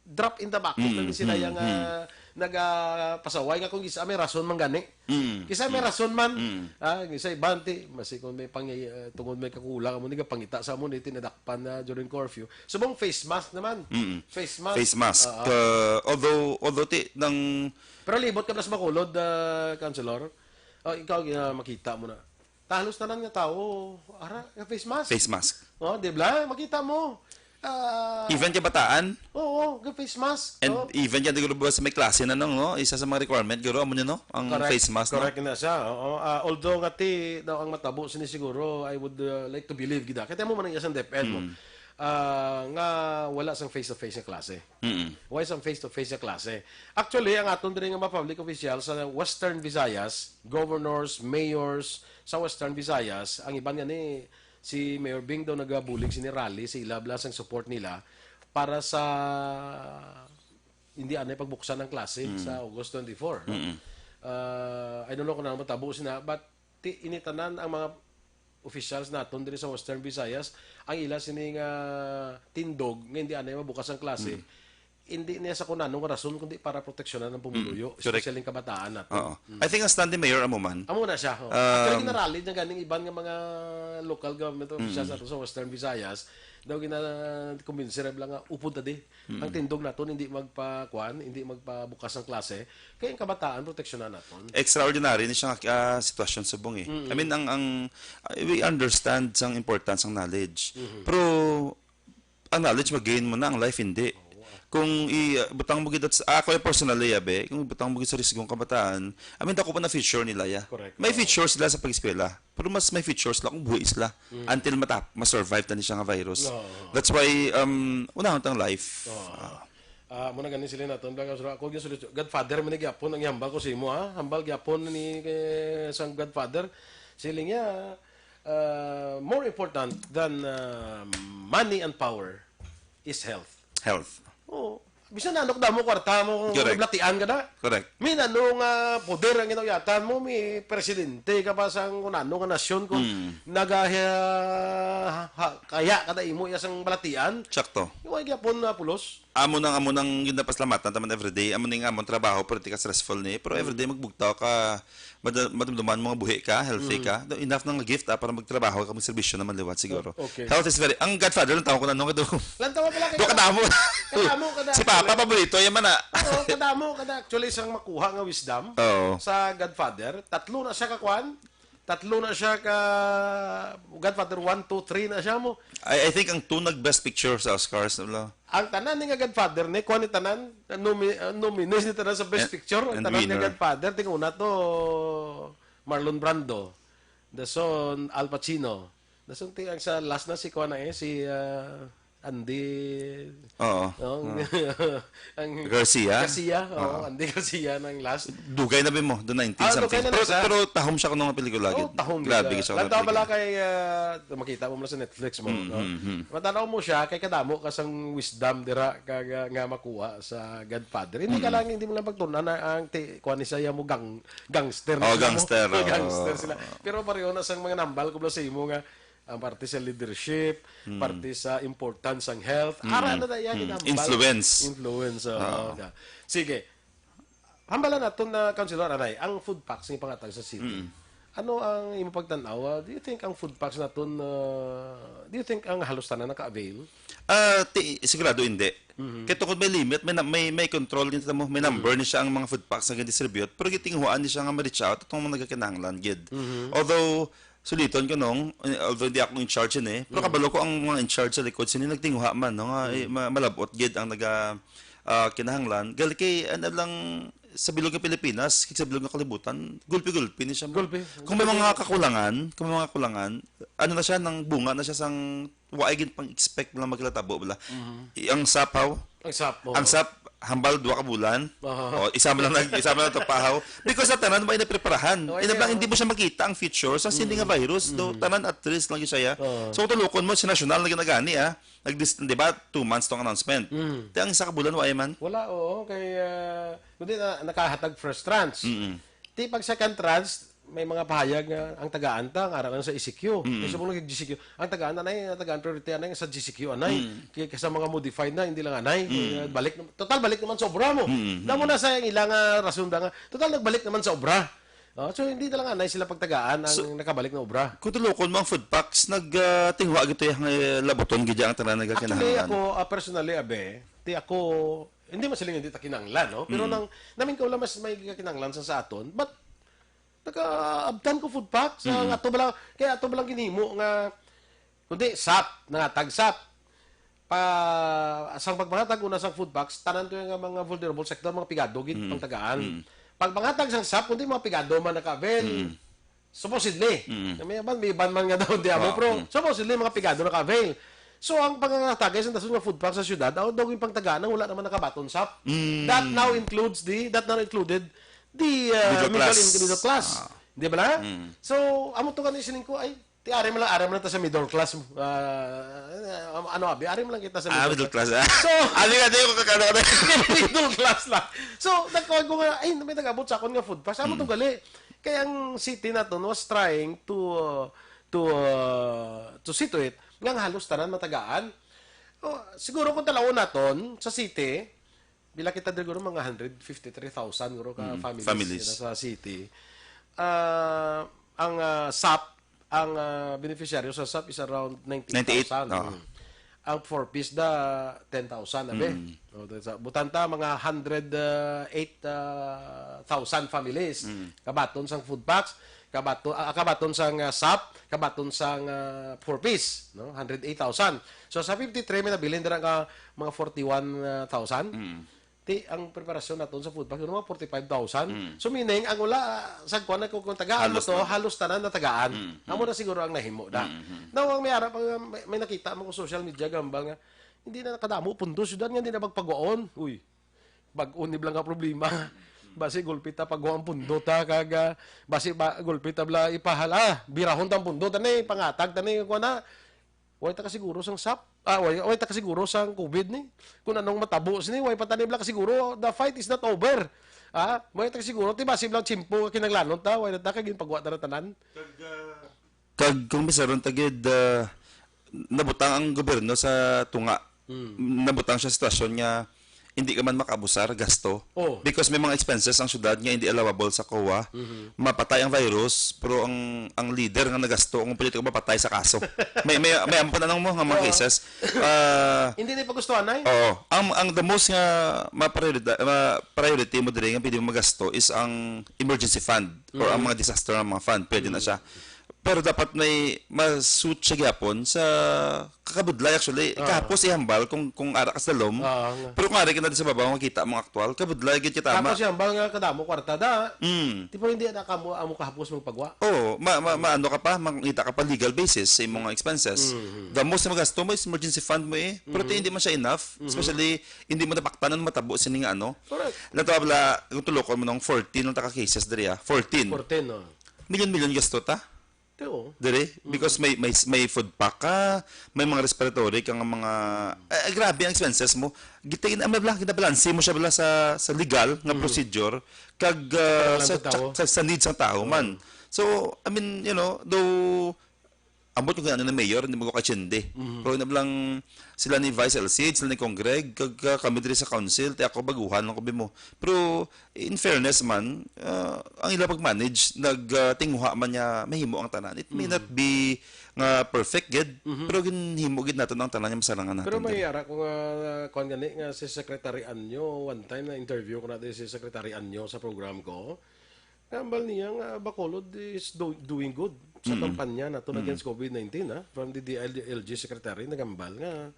drop in the bucket Mm, lang sila mm, yang, mm. Ah, nagapasaway nga kung isa may rason man gani. Mm, Kisa may mm, rason man, mm. Ah, kisa iban ti, masi kung may pangi-, ah, tungod may kakulang, amo ni gapangita sa amo ni tinadakpan na during curfew. Subong face mask naman. Mm. Face mask. Face mask. Oo. Uh, although, although ti, nang Pero libot ka plus makulod, ah, Councilor. Oh, ikaw, ah, makita mo na. Talos tanan nga tawo, ara, nga face mask. Face mask. Oh, di ba? Makita mo. Ah, Even kabataan? Oo, nga face mask. And Oh. even ka, siguro ba sa may klase na nung, no? Isa sa mga requirement, guro, amo niya, no? Ang Correct. Face mask, no? Correct na siya. Oo. Ah, although nga ti daw ang matabo sini siguro, I would, uh, like to believe gid. Kaya mo man ang isang DepEd mo. Mm. Ah, nga wala sang face-to-face nga klase. Mm. Why sang face-to-face nga klase? Actually, ang aton diri nga mga public official sa Western Visayas, governors, mayors sa Western Visayas, ang iban nga ni si Mayor Bing daw nagabulig sini rally sa ila bala sang support nila para sa hindi anay pagbuksan ang klase Mm. sa August twenty-four, no? Mm. Ah, I don't know kung ano matabo sina, but ti-, ini tanan ang mga officials naton diri sa Western Visayas, ang ila sini nga tindog nga hindi anay mabukas ang klase, Mm. hindi niya sa kung anong rason, kundi para proteksyonan ang pumuluyo, Mm. Correct. Especially ang kabataan naton. Oo. Mm. I think ang stand ni Mayor amo man. Amo na siya, oh. Um, Actually, ginarally niya ganing iban nga mga local government officials Mm. ato sa Western Visayas, daw gina-convince sila nga upod ta di. Mm. Ang tindog naton hindi magpakuan, hindi magpabukas ang klase, kay ang kabataan proteksyonan naton. Extraordinary ni siya nga, ah, sitwasyon subong eh. Mm. I mean, ang, ang, ah, we understand sang importance ng knowledge. Mhm. Pero ang knowledge mag-gain mo na, ang life hindi. Oo, ah. Kung i-, ah, butang mo gid at sa, ako ay personally, abi, kung butang mo gid sa risgong kabataan, I mean, dako pa na future nila, ya. Correct. May Oo. Future sila sa pag-eskwela, pero mas may future sila kung buhi sila Mm. until matap-, ma-survive tani siya nga virus. Oo. That's why, um, unahon tang life. Oo. Ah. Ah, muna gani sila naton, Black House Rock. Ako, yung sulit, Godfather, man gyapon ang hambal ko sa imo, ha? Hambal gyapon ni, eh, sang Godfather. Siling niya, ah, more important than, ah, money and power is health. Health. Oo. Bisan ano kadamo kwarta mo, kung Correct. Nablatian ka na. Correct. Min, ano nga poder ang ginauyatan mo, may presidente ka pa sa kung ano nga nasyon, kung Mm. naga-, ha-, ha-, kaya kada imo iya sang balatian. Sakto. Yung ay gyapon na pulos. Amo nang, amo nang ginapasalamatan taman everyday. Amo ning amon trabaho, pero di ka stressful ni. Pero Mm. Everyday magbugtaw ka, mada-, madumduman mo nga buhi ka, healthy Mm. ka. Enough na nga gift, ah, para magtrabaho ka, magserbisyo naman liwat siguro. O-, okay. Health is very, ang Godfather, ang tawag ko na nung ito. Lantawa pala kay Do kadamo. Kadamo kada Si Papa, paborito, yan man, ah. Oo, kadamo kada actually sang makuha nga wisdom Oo. Sa Godfather. Tatlo na siya ka kwan. Tatlo na siya ka Godfather one, two, three na siya mo. I, I think ang two nag-best picture sa Oscars, wala? Ang tanan ni nga Godfather ni, kuha ni tanan, nomi-, uh, nominees ni tanan sa best And, picture. Ang and tanan winner. Nga Godfather, ting una to, Marlon Brando. Dason, Al Pacino. Dason, ti-, ang sa last na si kuha na eh, si, uh, Andy, Oo. No? Oo. Ang Garcia? Garcia, oo, Oo. Andy Garcia nang last. Dugay na ba mo? Doon nineteen Ah, something. Dugay na Pero, na siya. Pero tahom siya kung mga pelikula. Oh, gid. Tahom Grabe gid siya. Lantaw pala kay, ah, makita mo muna sa Netflix mo, Mm, no? Mm, mm. Matanaw mo siya, kay kadamo ka sang wisdom dira ka, nga, nga makuha sa Godfather. Hindi ka Mm. Lang, hindi mo lang pagtunan na ang ti-, kuha ni siya mo gang-, gangster na Oh, siya mo. Gangster, oh. Gangster sila. Pero pareho na sang mga nambal ko sa imo nga ang parte sa leadership, Hmm. parte sa importance sang health. Hmm. Ara na na yan, Hmm. Influence. Influence, oo, Oo. Yeah. Sige. Hambalan naton na, Councilor Anay, ang food packs nga pangatag sa city. Hmm. Ano ang imo pagtan-aw? Ah, do you think ang food packs naton, ah, do you think ang halos tanan naka-avail? Ah, ti-, sigurado hindi. Mhm. Kay tungod may limit, may na-, may, may control din mo, may number Mhm. ni siya ang mga food packs nga gin-distribute, pero gitinguhaan ni siya nga ma-reach out atong mga nagkakinahanglan gid. Mhm. Although, suliton ko nung, eh, although hindi ako in charge yun eh, pero Mm. kabalo ko ang mga in charge sa likod sini nagtinguha man, no, nga, eh, Mm. ma-, malabot gid ang naga, ah, kinahanglan. Gali kay, ano lang, sa bilog ng Pilipinas, kay sa bilog ng kalibutan, gulpi-gulpi ni siya. Gulpi. Kung may mga kakulangan, kung may mga kakulangan, ano na siya, nang bunga na siya sang wa ay gid pang-expect lang maglatabo bala. Mhm. I-, ang sapaw, Ang sap, oo. ang sap, hambal duha ka bulan. Aha. O, isa man lang nag-, isa man lang tapahaw. Because sa tanan, may napreparahan. Oh, Ina ba, yeah. Hindi mo siya makita ang feature sa sini nga virus. Do, tanan at risk lang siya. Oo. So, kung tulukon mo, si national na ginagani, ah. Nag-, di ba, two months tong announcement. Mm. Ti ang isa ka bulan, wa man. Wala, oo. Kay, ah, kundi na, nakahatag first tranche. Mm-mm. Ti pag second tranche, may mga pahayag nga ang tagaan ta, nga ara lang sa E C Q. Mm. Kay sa mga G C Q, ang tagaan anay, ang tagaan priority anay sa G C Q anay. Mm. Kay, kay sa mga modified na, hindi lang anay. Mm. Kaya balik na, total balik naman sa obra mo. Mm, Damo mm. na sa ilang, ah, rason da nga, total nagbalik naman sa obra. Oh, so, hindi na lang anay sila pagtagaan ang So, nakabalik na obra. Kung tulukon mo ang food packs, nag, ah, tinguha gito yung, eh, labuton gid ang tanan Actually, nagakinahanglan. Ako, ah, personally, abe, ti ako, hindi man sila hindi ta kinahanglan, no? Pero Mm. nang, namin ko lang mas may kinahanglan sa, sa aton, but nakaabtan ko food packs, ang Mm. ato ba lang, kaya ato ba lang ginhimo nga, kundi sap, nangatag sap. Pa, sang pagpangatag una sang food packs, tanan to yung mga vulnerable sector, mga pigado gid Mm. pangtagaan. Mm. Pagpangatag sang sap, kundi mga pigado man naka-avail. Mm. Supposedly. Mm. May iban, may iban man nga daw, di amo, Ah, pero mm. supposedly, mga pigado naka-avail. So, ang pangangatagay sa dason nga food packs sa syudad, ang daw yung pangtagaan, wala naman nakabaton sap. Mm. That now includes the, that now included the, uh, Middle middle class. in-, middle class. Ah. Di ba na? Mm. So, amo to gani sining ko, ay, ti ari man lang, ari man lang ta sa middle class. Ah, ano, abi, ari man lang kita sa Ah, middle middle class. class, ah. So, Abi nga, di ko kakano ka na. Middle class lang. So, nagkuhan ko nga, ay, may nag-abot sa akon nga food pass. Amo Mm. to gali. Kaya ang city naton was trying to, uh, to, uh, to see to it nga ang halos tanan matagaan. Oh, siguro kung talawon naton sa city, bila kita diri guro mga hundred fifty-three thousand guro ka Mm, families, families. Kita sa city. Ah, ang, ah, sap, ang, ah, beneficiaryo sa sap is around ninety-eight thousand. Ninety-eight, oo. Mm. Ang four Ps da, ten thousand, abi. Mm. O, sa, butanta, mga hundred eight thousand families. Mm. Kabaton sang food packs, kabaton, ah, kabaton sang, ah, sap, kabaton sang, ah, four Ps, no? Hundred eight thousand. So, sa fifty-three, may nabilin dira nga mga forty-one thousand. Mm. Ti, ang preparasyon naton sa food bank, yun, mga forty-five thousand. Mm. So, meaning, ang wala, ah, sa kuwan na kung, kung tagaan mo Halos to, na. halos tanan na tagaan. Mm, Amo mm. na siguro ang nahimo da. Mm, mm. Now, ang may ara pa, may, may nakita mo ko social media, gambal nga, hindi na nakadamo, pundo, syudad nga, hindi na magpagwaon. Uy, bag-o ni bala nga problema. Basi gulpi ta pagwa ang pundo ta, kag, ah, basi ba, gulpi ta bala ipahala, birahon ta ang pundo, tani, pangatag, tani, kuwan na. Way ta kasiguro sang sap. Ah, way, way ta kasiguro sang covid ni. Kung anong matabo sini, way pa tani bala kasiguro. The fight is not over. Ah, way ta kasiguro, ti basi bala tiyempo kinahanglanon ta, way na ta kay ginpagwa ta na tanan. Kag, ah, Kag kung bisaron ta gid, ah, nabutang ang gobyerno sa tunga. Mm. Nabutang siya sa sitwasyon nga hindi ka man makaabusar gasto. Oh. Because may mga expenses ang syudad nga hindi allowable sa COA. Mhm. Mapatay ang virus, pero ang, ang leader nga nagasto, ang politiko mapatay sa kaso. May, may, may ampo na mo nga mga Oo. cases. Ah, Hindi na pagustuhan, ay? Oo. Ang, ang the most nga ma-priority, ma-priority mo diri nga pwede mo magasto is ang emergency fund or ang Mm. mga disaster nga mga fund. Pwede na Mm. siya. Pero dapat may ma-suit siya gyapon sa kakabudlay, actually. Ah. Kahapos ihambal kung, kung ara ka sa dalom. Ah, nga. Pero kung ara ka na sa babaw, makita mo ang aktual, kabudlay gid kita, ma- Tapos ihambal nga kadamo kwarta da. Mm. Tipo, hindi na kamo amo kahapos magpagwa. Oo, ma-, ma-, maano ka pa, makita ka pa legal basis sa imong expenses. Mm-hmm. The most na magasto mo is emergency fund mo eh. Pero Mm-hmm. hindi man siya enough. Mm-hmm. Especially, hindi mo napaktanan matabo sini nga ano. Correct. Natawa bala, kung tulokon mo nung fourteen lang taka cases diri, ah. Fourteen. Fourteen, no. Milyon-milyon gasto ta. Teo. Diri, Mm. because may, may, may food pack ka, may mga respiratory ka nga mga, eh, grabe ang expenses mo. Gita-, gina-, ano lang, ginabalanse mo siya bala sa, sa legal nga Mm. procedure, kag, ah, Kailangan sa, sa tao. sa, sa needs ng tao man. Oo. So, I mean, you know, though, ambot yung ano ng mayor, hindi mo kachinde. Mm. Pero na lang sila ni Vice L C H, sila ni Congreg, kag, ah, kami diri sa council, ti ako baguhan lang ko bimo. Pero, in fairness man, ah, ang ila pag-manage, nag, ah, tinguha man niya mahimo ang tanan. It may Mm. not be nga perfect gid, Mhm. pero ginhimo gid nato ang tanan nga masarangan nato. Pero may ara ko nga, ah, kuwan gani nga si Secretary Anyo, one time na interview ko na din si Secretary Anyo sa program ko. Kambal niya nga Bacolod is do-, doing good sa Mm. kampanya nato Mm. against covid nineteen, ha? From the D I L G secretary, nagambal nga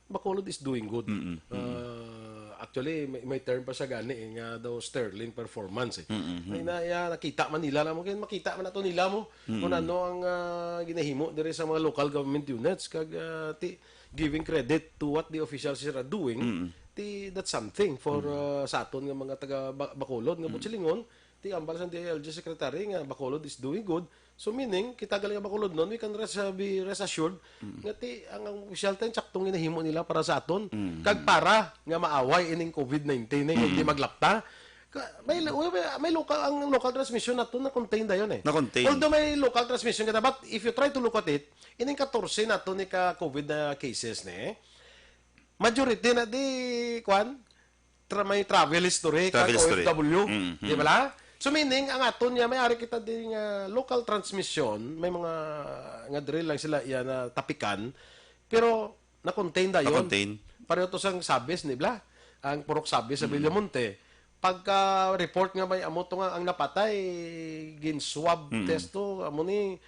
Bacolod is doing good. Mm-mm. Mm-mm. Ah, actually, may, may term pa siya gani eh, nga daw sterling performance eh. Mm-mm. Ay, na, ya, nakita man nila na mo, kaya makita man nato nila mo Mm-mm. kung ano ang, ah, ginahimo diri sa mga local government units. Kag, ah, ti, giving credit to what the officials are doing, Mm-mm. Ti, that's something for, uh, sa aton nga mga taga Ba-, Bacolod nga buot silingon, ti ambal sang D I L G secretary nga Bacolod is doing good. So meaning, kita gali nga Bacolodnon, we can rest, uh, be rest assured nga ti ang, ang opisyal ta, saktong ginahimo nila para sa aton. Kag para nga maaway ining covid nineteen, eh, kag di maglapta. Ka-, may, may, may local, ang local transmission nato na-contain dayon, eh. Na-contain. Although may local transmission kita, but if you try to look at it, ining katorse nato ni ka covid na cases, ne? Majority na di, kwan, tra-, may travel history, kag Travel history. O F W, Mm, di mm. ba la? So meaning, ang aton niya, may ari kita di nga local transmission, may mga nga diri lang sila iya na tapikan, pero na-contain dayon. Na-contain. Pareho to sang Sabis, di ba? Ang Purok Sabis sa Villamonte. Pagka-report nga may amo to nga ang napatay, gin-swab Mm. test to, amo ni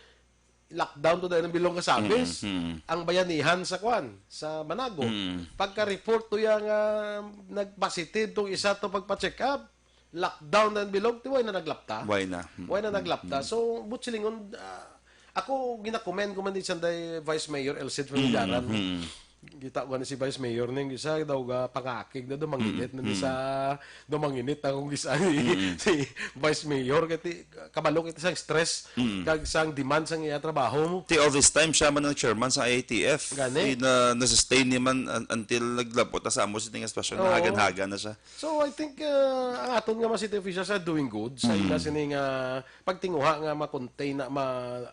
lockdown to dahil ng bilog nga Sabis. Mm, mm. Ang bayanihan sa kwan, sa Manago. Mm. Pagka-report to yang, ah, nag-positive tong isa to pagpa-check up, lockdown na ang bilog, ti way na naglapta. Way na. Mm, Way na mm, naglapta. mm. So, buot silingon, ah, ako ginakomend ko man din sanday Vice Mayor Elcid Famillaran. Mm, mm. Kita ko ni si Vice Mayor ning isa daw ga pangakig na dumanginit Mm, na ni mm. sa dumanginit na kung isa ni Mm. si Vice Mayor kay ti-, kabalo kita sang stress Mm. kag sang demand sang iya trabaho mo. Ti all this time, siya man ang chairman sa I A T F. Gani. Di na, na-sustain niya man un-, until naglabot na sa amo sini nga sitwasyon, Oo. nahagan-hagan na siya. So, I think, uh, ang aton nga mga city officials are doing good sa Mm. ila sini nga pagtinguha nga ma-contain na, ma-,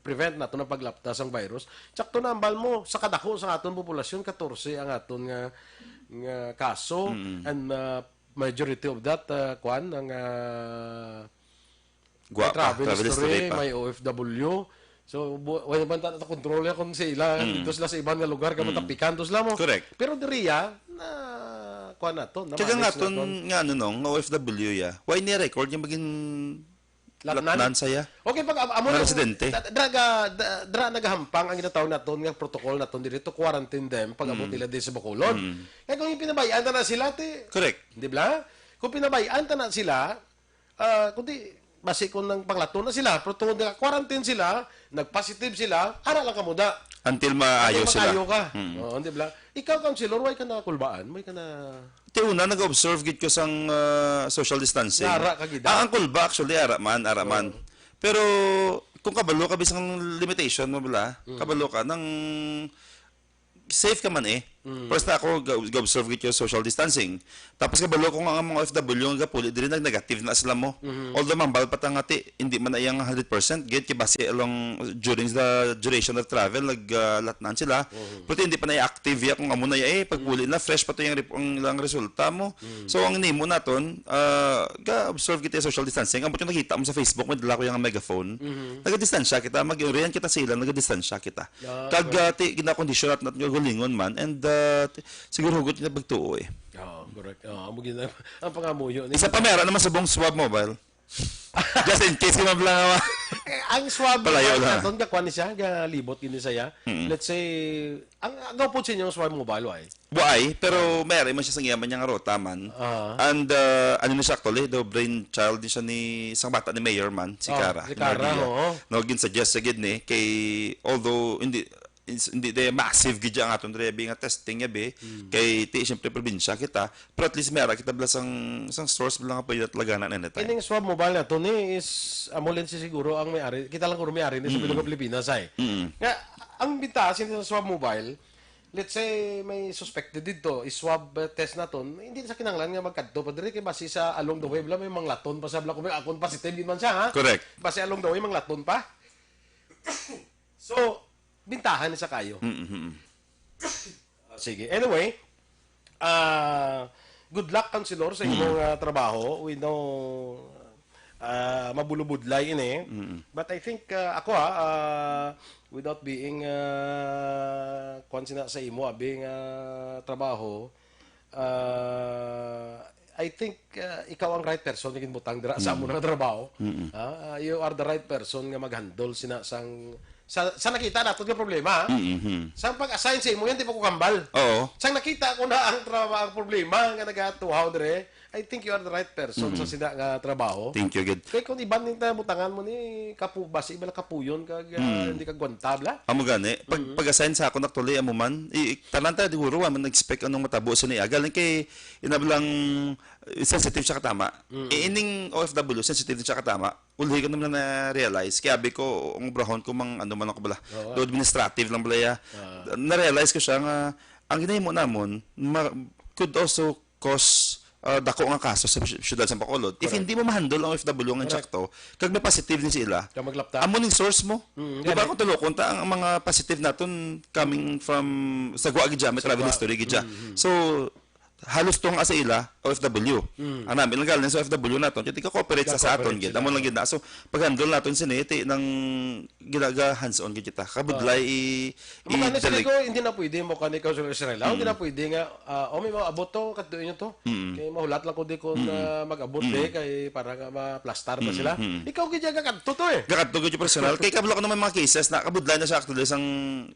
prevent nato ng paglapta sang virus. Sakto na, ambal mo, sa kadako sa aton populasyon, katorse ang aton nga, nga kaso. Mm. And, uh, majority of that, uh, kwan, ang, uh, Gwa may pa, travel travel history, history pa. may O F W. So, bu-, wala man ta, ta-control niya kung sa ila, Mm. dito sila sa ibang nga lugar, kamo Mm. tapikan, to sila mo. Correct. Pero diriya, na, kwan nato, na Kaya nga manage ton naton. nga ano, no, nga O F W ya. Why ni record yung maging Latnan? latnan saya? Okay, pag am-, amo Nga na, residente? da-, dra ga-, da-, dra nagahampang ang ginatawag naton nga protocol naton diri to quarantine them pag abot Mm. nila diri sa Bacolod. Mm. Kaya kung yung pinabayaan ta na sila, ti, Correct. di ba? Kung pinabayaan ta na sila, ah, kundi basi kung nang panglaton na sila, pero tungod nila quarantine sila, nag-positive sila, ara lang kamuda. Until maayo Kaya sila. makaayo ka. Mm. Oo, di ba? Ikaw, Councilor, way ka na kulbaan? Way ka na Ti una, nag-observe gid ko sang, ah, social distancing. Nga ara ka gid, Ah, ah. ang kulba, actually, ara man, ara man. Oo. Pero, kung kabalo ka, bisang limitation mo, bala, Mm. kabalo ka, nang safe ka man eh. Mm. First na ako, ga-, ga-observe gid ko social distancing. Tapos kabalo ko nga ang mga O F W nga gapuli diri, nag-negative na sila mo. Mhm. Although mambal pa ta nga ti, hindi man na iyang hundred percent, gid kay base along during the duration of travel, nag, ah, latnan sila. Mhm. Pero hindi pa na active ya kung amo na ya eh. Pagpuli na, fresh pa to yung rep-, ang ilang resulta mo. Mm. So, ang nimo naton, ah, ga-observe kita yung social distancing. Ang yung nakita mo sa Facebook, may dala ko yung megaphone. Mhm. Nagadistansya kita, mag-oriyan kita sa ilang, nagadistansya kita. Ah, Kag, correct. ah, ti, ginakondisyon natin at galingon man. And, ah, ti, siguro hugot na pagtuo eh. Oo, correct. Oo, amo gina-, ang pangamuyo ni Isa pa, meron naman sa buong Swab Mobile. Just in case, kaya lang naman. Eh, ang Swab Palayo Mobile lang. naton, gakuan ni siya, galibot gini siya. Mm. Let's say, ang, ang upod sa inyo ang Swab Mobile, why? Buay, pero may ari man siya sa iya man niyang rota man. Ah. And, uh, ano ni siya actually, daw brainchild ni siya ni isang bata ni Mayor man, si Oh, Cara. si Cara, Nadia. oo. No, gin-suggest sa gid ni, kay, although hindi, is, hindi de massive gid ang aton rebi nga testing nga bi, Mm. kay ti, siyempre, probinsya kita, pero at least may ara kita bala sang, sang source bala nga pwede talaga na anytime. Ining Swab Mobile na to ni is, amo lang si siguro ang may ari, kita lang kuro may ari ni sa Mm. Bilog Pilipinas ay. Mm. Nga, ang bintaha sa Swab Mobile, let's say, may suspected dito, i-swab, uh, test naton, hindi na sa kinahanglan nga magkadto pa diri, kay basi sa along the way, bala, may manglaton pa sa bala, kung may akon positive, yun man siya, ha? Correct. Basi along the way, manglaton pa. So, bintahan ni sa kayo. Mm, mm, mm. Ah, sige. Anyway, ah, good luck, Councilor, sa Mm. imong, ah, trabaho. We know, ah, mabulubudlay ini. Mm. But I think, ah, ako, ah, ah, without being, ah, kwan sina sa imo, abing, ah, trabaho, ah, I think, ah, ikaw ang right person nga ginbutang dira sa Mm. amo nga trabaho. Mm. Ah, ah, you are the right person nga mag-handle sina sang Sa, sa nakita nato nga problema, ha? Mm-hmm. Sa pag-assign sa imo, yan, di pa ko kambal. Oo. Sa nakita ko na ang trabaho, ang problema nga nagatuhaw dire, I think you are the right person sa sina nga trabaho. Thank you, gid. Kay kung iban ning butangan mo ni kapu-, basi iba lang kapuyon kag, ah, hindi ka gwanta, bla? Amo gani, pag, pag-assign sa akon, actually, amo man, i-, i-, tanan ta, siguro, wa man expect anong matabo sa niya. Galing kay, inablang, eh, sensitive siya katama. Eh, ining O F W, sensitive siya katama. Ulhi ko naman na-realize. Kaya abi ko, ang obrahon ko mang, ano man ako bala, do administrative lang bala ya. Na-realize ko siya nga, ang ginahimo namon, ma-, could also cause, ah, dako nga kaso sa sy-, syudad sa Bacolod. If hindi mo ma-handle ang O F W nga insakto, kag may positive ni sila, amo ning source mo. Di ba, kung tulokon ta, ang, ang mga positive naton coming from, sa gwa gid siya, may travel history gid siya. So, halos tunga sa ila, O F W. Ang nami lang galing sa O F W naton, kaya ka-cooperate sa, sa aton gid. Amo lang gid na. So, pag-handle naton sini, ti nang ginaga hands-on gid kita. Kabudlay i-, Mukha ni sila i-deleg- ko, hindi na pwede, mukha ni Councilor Israel. Hindi na pwede nga, ah, "Oh, may mga abot to, kadto inyo to." Kay mahulat lang ko di kung, ah, mag-abot di, kay para nga ma-plastar pa sila. Ikaw gid ka kadto to eh. Gakadto gid yung personal. Kay kablo ko naman mga cases na kabudlay na siya actually, sang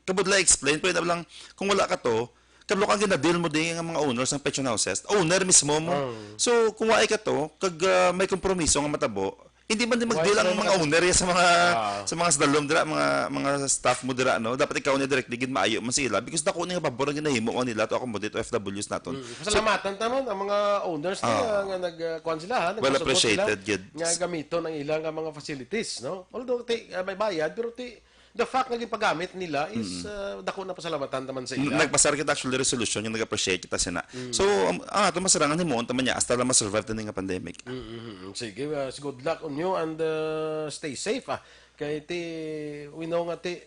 kabudlay explain, pero lang, kung wala ka to, kablo ka ginadeal mo din ang mga owners ng pension houses. Owner mismo mo. So, kung wala ka to, kag, ah, may kompromiso nga matabo, hindi man din magdeal ang mga owner ya sa mga, sa mga sadalom dira, mga, mga staff mo dira, no? Dapat ikaw ni directly gid maayo man sa ila because dako ni nga pabor ang ginahimo nila to accommodate O F Ws naton. Pasalamatan ta man ang mga owners nila nga nag, ah, kuwan sila, ha? Well appreciated gid. Nga gamiton ang ilang, ah, mga facilities, no? Although ti, ah, may bayad, pero ti, the fact nga gipagamit nila is, ah, dako na pasalamatan ta man sa ila. Nagpasar kita actually resolution nga nag-appreciate kita sina. So, ang, ang ato masarangan himuon ta man niya hasta lang ma-survive ta ni nga pandemic. Mm, mm, mm. Sige, ah, good luck on you and, ah, stay safe, ah. Kay ti, we know nga ti,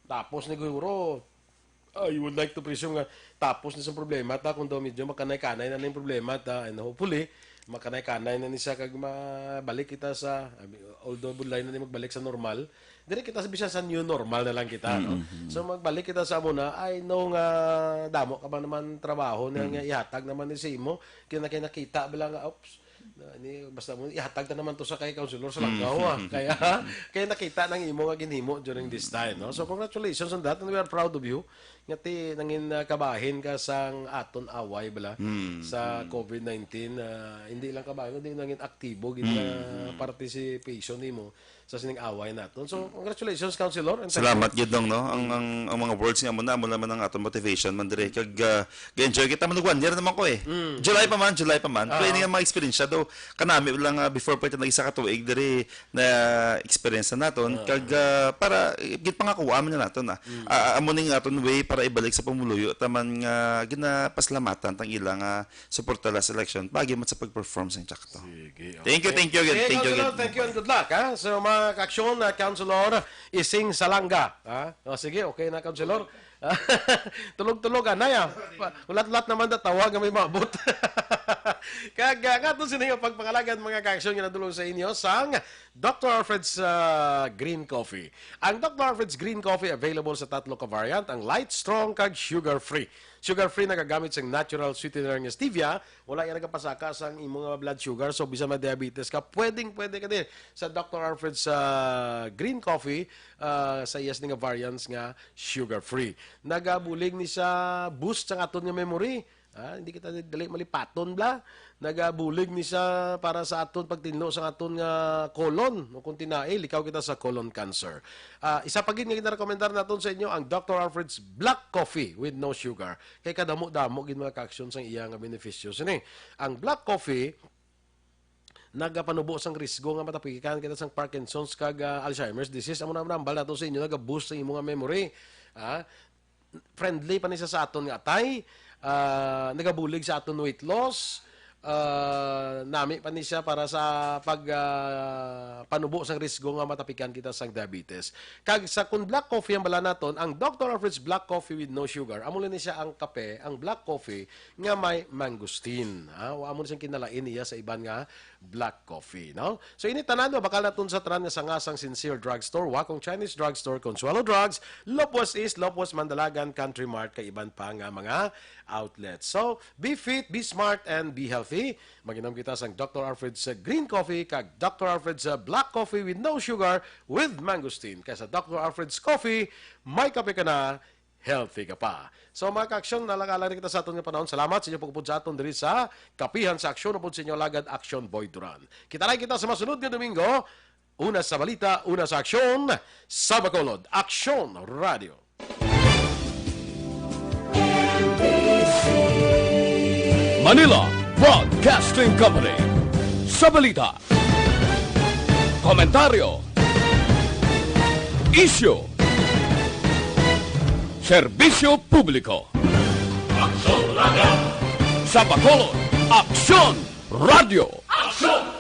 tapos ni siguro, I would like to presume nga tapos ni sa problema ta kung daw medyo makanay-kanay na ning problema ta, and hopefully makanay-kanay na ni siya kag mabalik kita sa, I mean, although budlay na ni magbalik sa normal, diri kita sa bisan sa new normal na lang kita, no? So magbalik kita sa amo na, I know nga damo ka man naman trabaho na nga ihatag naman ni sa imo, kaya na kay nakita ba lang nga, oops, na, ni, basta mo, ihatag ta naman to sa kay Councilor sa Langaw, ah. Kaya, kaya nakita nang imo nga ginhimo during this time, no? So, congratulations on that, and we are proud of you. Nga ti, nangin, ah, kabahin ka sang aton away, bala, sa covid nineteen. Ah, hindi lang kabahin, kundi nangin aktibo gid nga participation nimo sa sining away naton. So, congratulations, Councilor, and thank you. Salamat gid, Dong, no? Ang, ang, ang mga words nga mo na, amo naman ang aton motivation man dire. Kag, ah, ga-enjoy kita man, one year naman ko eh. July pa man, July pa man. Pero ini nga mga experience siya, do, kanami lang, ah, before pa ito nag-isa ka tuig dire na experience na naton. Kag, ah, para, eh, gid pangakuan man naton, ah. Ah, amo ning aton way para ibalik sa pumuluyo, taman nga ginapasalamatan tang ilang, ah, suporta last election, pagi man sa pag-perform sa insakto. Sige, thank you, okay. Thank you, good. Sige, thank you, Councilor, good. Thank you and good luck, ha? So, mga kaaksyon na Councilor Ising Salanga, ha? O, sige, okay na, Councilor. Tulog-tulog, anay, ah. Pa-, ulat-ulat naman na tawag nga may maabot. Kag, ah, nga to sini nga pagpangalagan, mga kaaksyon, nga nadulong sa inyo sang Doctor Alfred's, ah, Green Coffee. Ang Doctor Alfred's Green Coffee available sa tatlo ka variant, ang light, strong, kag sugar-free. Sugar-free nagagamit sang natural sweetener nga stevia, wala yan nagapasaka sang imong, ah, blood sugar. So, bisan may diabetes ka, pwedeng-pwede ka din sa Doctor Alfred's, ah, Green Coffee, ah, sa iyas ni nga variants nga sugar-free. Nagabulig ni sa boost sang aton nga memory. Ah, hindi kita dali malipaton, bla. Nagabulig ni sa para sa aton pagtinlo sa aton nga colon, o kung tinail, likaw kita sa colon cancer. Ah, isa pa gid nga ginarekomendar naton sa inyo ang Doctor Alfred's Black Coffee with no sugar. Kay kadamo-damo gid mga kaaksyon sang iya nga benepisyo sini. Ang black coffee nagapanubo sang risgo nga matapikan kita sang Parkinson's kag, ah, Alzheimer's disease. Amo na ang nambal nato sa inyo, nagaboost sa imo nga memory. Ah, friendly pa ni siya sa aton nga atay, ah, nagabulig sa aton weight loss, ah, nami pa ni siya para sa pag, ah, panubo sang risgo nga matapikan kita sang diabetes. Kag sa kun black coffee ang bala naton, ang Doctor Alfred's Black Coffee with no sugar, amo lang ni siya ang kape, ang black coffee nga may mangosteen. Ha? O amo ni siyang kinalain niya sa iban nga black coffee, no? So, ini tanan mabakal naton sa tanan nga sanga sang Sincere Drugstore, Wacong Chinese Drugstore, Consuelo Drugs, Lopez East, Lopez Mandalagan, Country Mart, kay iban pa nga mga outlets. So, be fit, be smart, and be healthy. Coffee. Mag-inom kita sang Doctor Alfred's, uh, Green Coffee kag Doctor Alfred's, uh, Black Coffee with no sugar with mangosteen. Kay sa Doctor Alfred's Coffee, may kape ka na, healthy ka pa. So, mga ka-aksyon, nalakalan na kita sa aton nga panahon. Salamat sa inyo pagupod sa aton diri sa Kapihan sa Aksyon, upod sa inyo alagad, Aksyon Boy Duran. Kita na kita sa masunod nga Domingo, una sa balita, una sa aksyon, sa Bacolod. Aksyon Radio. Manila Broadcasting Company. Sa balita, komentaryo, isyu, serbisyo publiko. Aksyon Radio. Sa Bacolod, Aksyon Radio. Aksyon